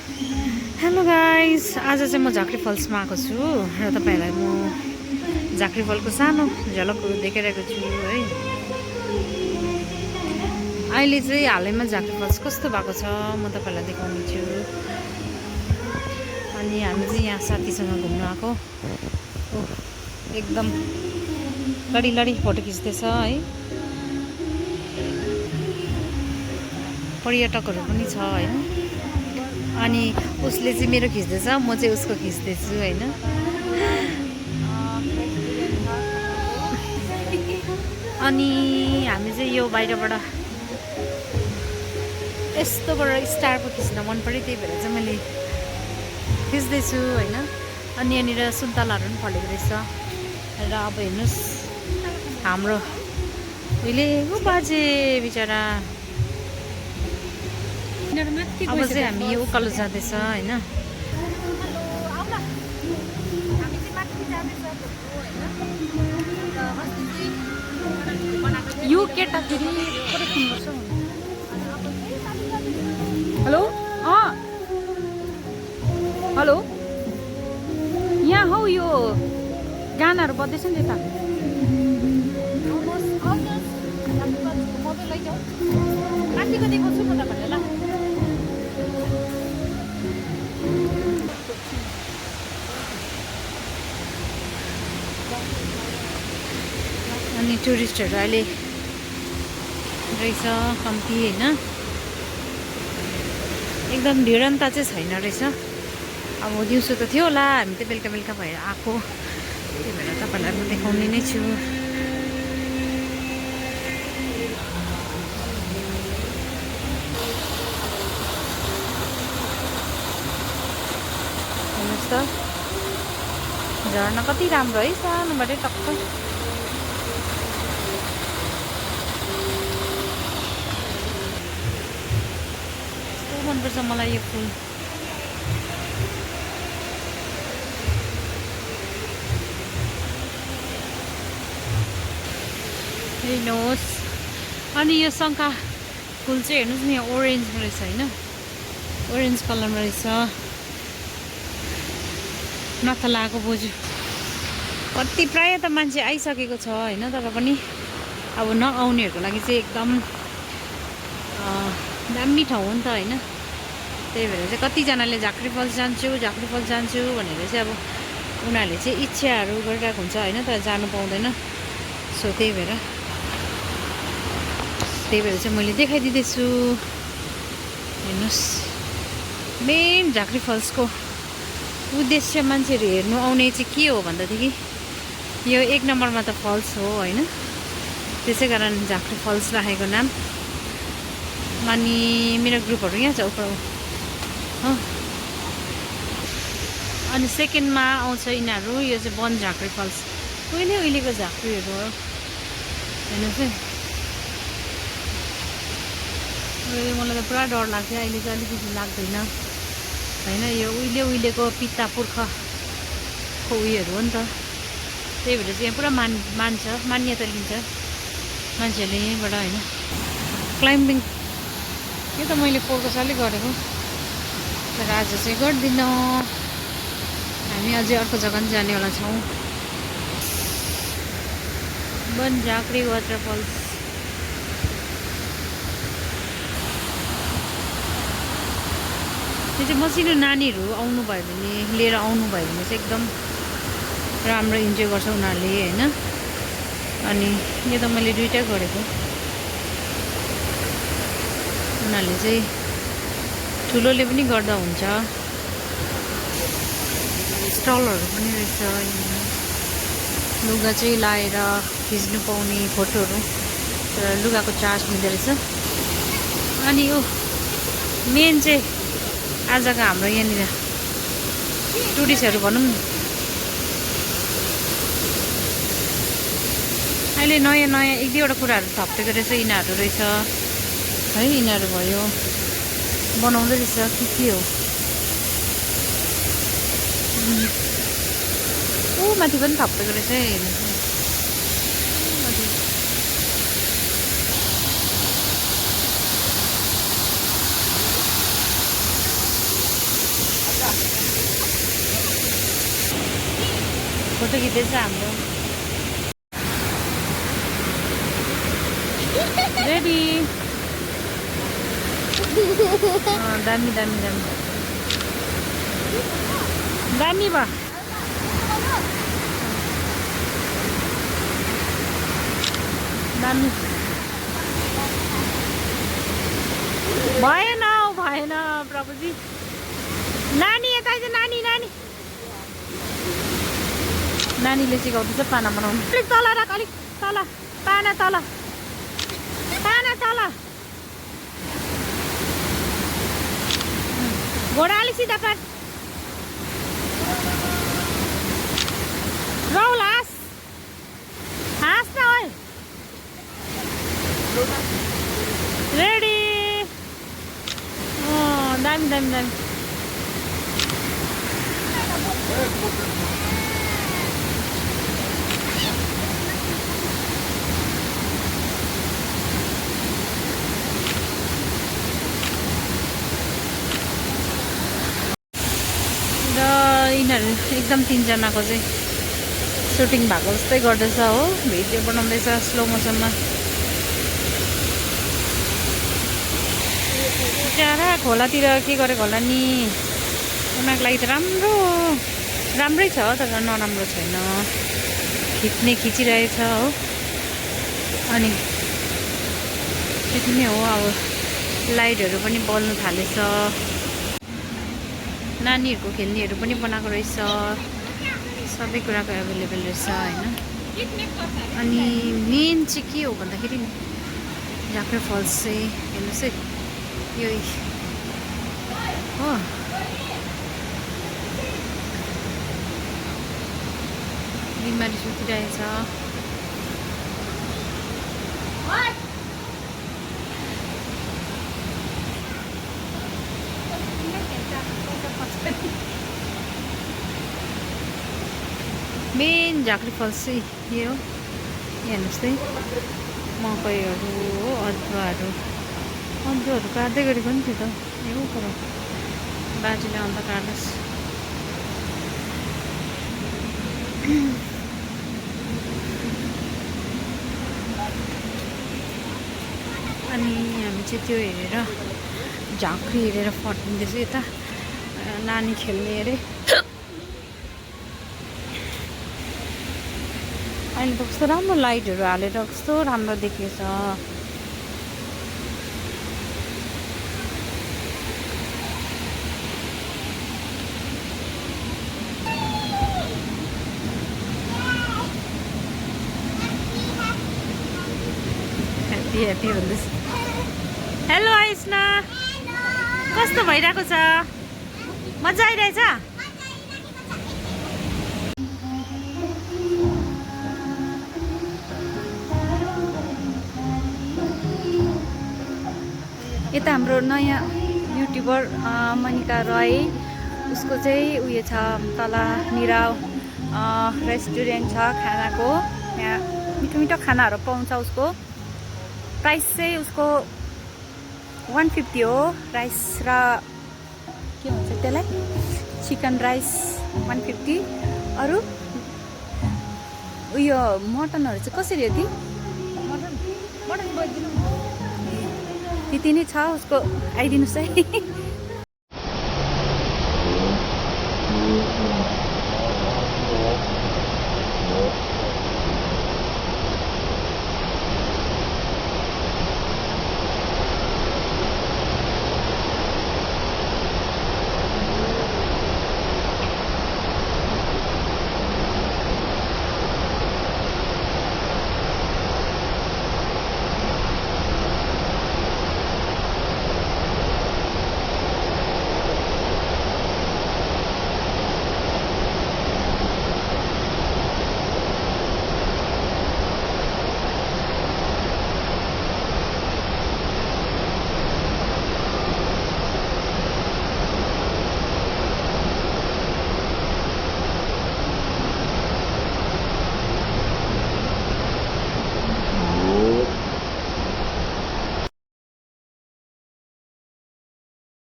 Hello guys, आज चाहिँ म झाँक्री फल्समा आएको छु र तपाईँहरूलाई म झाँक्री फलको सानो झलकहरू देखाइरहेको छु है। अहिले चाहिँ हालैमा झाँक्री फल्स कस्तो भएको छ म तपाईँहरूलाई देखाउने छु। अनि हामी चाहिँ यहाँ साथीसँग घुम्न आएको। एकदम लडी लडी फोटो खिच्दैछ है। पर्यटकहरू पनि छ होइन। अनि उसले चाहिँ मेरो खिच्दैछ, म चाहिँ उसको खिच्दैछु होइन। अनि हामी चाहिँ यो बाहिरबाट यस्तोबाट स्टारको खिच्न मन पऱ्यो, त्यही भएर चाहिँ मैले खिच्दैछु होइन। अनि यहाँनिर सुन्तलाहरू पनि फलेको रहेछ र अब हेर्नुहोस् हाम्रो उहिलेको बाजे बिचरा। अब चाहिँ हामी यो उकालो जाँदैछ होइन। यो केटाखेरि हेलो हेलो, यहाँ हौ यो गानाहरू बज्दैछ नि यता। माथिको देखाउँछु म तपाईँलाई ल। अनि टुरिस्टहरू अहिले रहेछ कम्ती होइन। एकदम भिडन्ता चाहिँ छैन रहेछ। अब दिउँसो त थियो होला, हामी त बेलुका बेलुका भएर आएको, त्यही भएर तपाईँलाई म देखाउने नै छु। हेर्नुहोस् त झर्ना कति राम्रो है, सानोबाटै टक्क। मनपर्छ मलाई यो फुल। हेर्नुहोस् अनि यो शङ्खा फुल चाहिँ हेर्नुहोस् न, यहाँ ओरेन्ज रहेछ होइन, ओरेन्ज कलरमा रहेछ। नथलाको बोजू कति प्रायः त मान्छे आइसकेको छ होइन, तर पनि अब नआउनेहरूको लागि चाहिँ एकदम दामी ठाउँ हो नि त होइन। त्यही भएर चाहिँ कतिजनाले झाँक्री फल्स जान्छु भनेर चाहिँ अब उनीहरूले चाहिँ इच्छाहरू गरिरहेको हुन्छ होइन, तर जानु पाउँदैन। सो त्यही भएर चाहिँ मैले देखाइदिँदैछु। हेर्नुहोस् मेन झाँक्री फल्सको उद्देश्य मान्छेहरू हेर्नु आउने चाहिँ के हो भन्दादेखि यो 1 नम्बरमा त फल्स हो होइन, त्यसै कारण झाँक्री फल्स राखेको नाम। अनि मेरो ग्रुपहरू यहाँ छ उप हो। अनि सेकेन्डमा आउँछ यिनीहरू, यो चाहिँ वन झाँक्री फल्स, उहिलेको झाँक्रीहरू हो। हेर्नुहोस् है, मलाई त पुरा डर लाग्थ्यो, अहिले चाहिँ अलिकति लाग्दैन होइन। यो उहिलेको पिता पुर्खाको उयोहरू हो नि त, त्यही भएर चाहिँ यहाँ पुरा मान्यता लिन्छ मान्छेहरूले यहीँबाट होइन। क्लाइम्बिङ यो त मैले पोहोरको सालै गरेको, तर आज चाहिँ गर्दिनँ। हामी अझै अर्को जग्गा पनि जानेवाला छौँ, वन झाँक्री वाटरफल्स। यो चाहिँ मसिनो नानीहरू लिएर आउनुभयो भने चाहिँ एकदम राम्रो इन्जोय गर्छ उनीहरूले होइन। अनि यो त मैले 2टा गरेको। उनीहरूले चाहिँ ठुलोले पनि गर्दा हुन्छ। स्टलहरू पनि रहेछ, लुगा चाहिँ लाएर खिच्नु पाउने फोटोहरू, तर लुगाको चार्ज लिँदो रहेछ। अनि यो मेन चाहिँ आजको हाम्रो यहाँनिर टुरिस्टहरू भनौँ न, अहिले नयाँ 1-2वटा कुराहरू थपेको रहेछ यिनीहरू रहेछ है। यिनीहरू भयो बनाउँदै रहेछ के हो। माथि पनि थपेको रहेछ हेर्नुहोस्। फोटो खिच्दैछ हाम्रो रेडी दामी दामी दामी दामी भयो दामी भएन भएन प्रभुजी नानी यता आइज नानी नानी नानीले सिकाउँदैछ पाना बनाउनु अलिक तल राख अलिक तल पाना तल पाना तल घोडा अलिक सिधा पार राहुल हाँस हाँस न ओए रेडी दामी दामी दामी र यिनीहरू एकदम तिनजनाको चाहिँ सुटिङ भएको जस्तै गर्दैछ हो भिडियो बनाउँदैछ स्लो मोसनमा बिचरा खोलातिर के गरेको होला नि उनीहरूको लागि त राम्रै छ तर नराम्रो छैन खिचिरहेछ हो अनि त्यति नै हो अब लाइटहरू पनि बल्नु थालेछ नानीहरूको खेल्नेहरू पनि बनाएको रहेछ सबै कुराको एभाइलेबल रहेछ होइन अनि मेन चाहिँ के हो भन्दाखेरि झाँक्री फल्स चाहिँ हेर्नुहोस् है यो हो बिमारी सुतिरहेछ मेन झाँक्री फल्स चाहिँ यो हेर्नुहोस् है मकैहरू हो अदुवाहरू काट्दै गरेको नि थियो त यो कुरो बाजेले अन्त काट्नुहोस् अनि हामी चाहिँ त्यो हेरेर झाँक्री हेरेर फर्किँदैछु यता नानी खेल्ने अरे अहिले त कस्तो राम्रो लाइटहरू हालेर कस्तो राम्रो देखिएछ ह्याप्पी भन्दैछ हेलो आइस्ना कस्तो भइरहेको छ मजा आइरहेछ यता हाम्रो नयाँ युट्युबर मनिका राय उसको चाहिँ उयो छ तल निराव रेस्टुरेन्ट छ खानाको यहाँ मिठो मिठो खानाहरू पाउँछ उसको प्राइस चाहिँ उसको 150 हो राइस र के भन्छ त्यसलाई चिकन राइस 150 अरू उयो मटनहरू चाहिँ कसरी हो ती मटन त्यति नै छ उसको आइदिनुहोस् है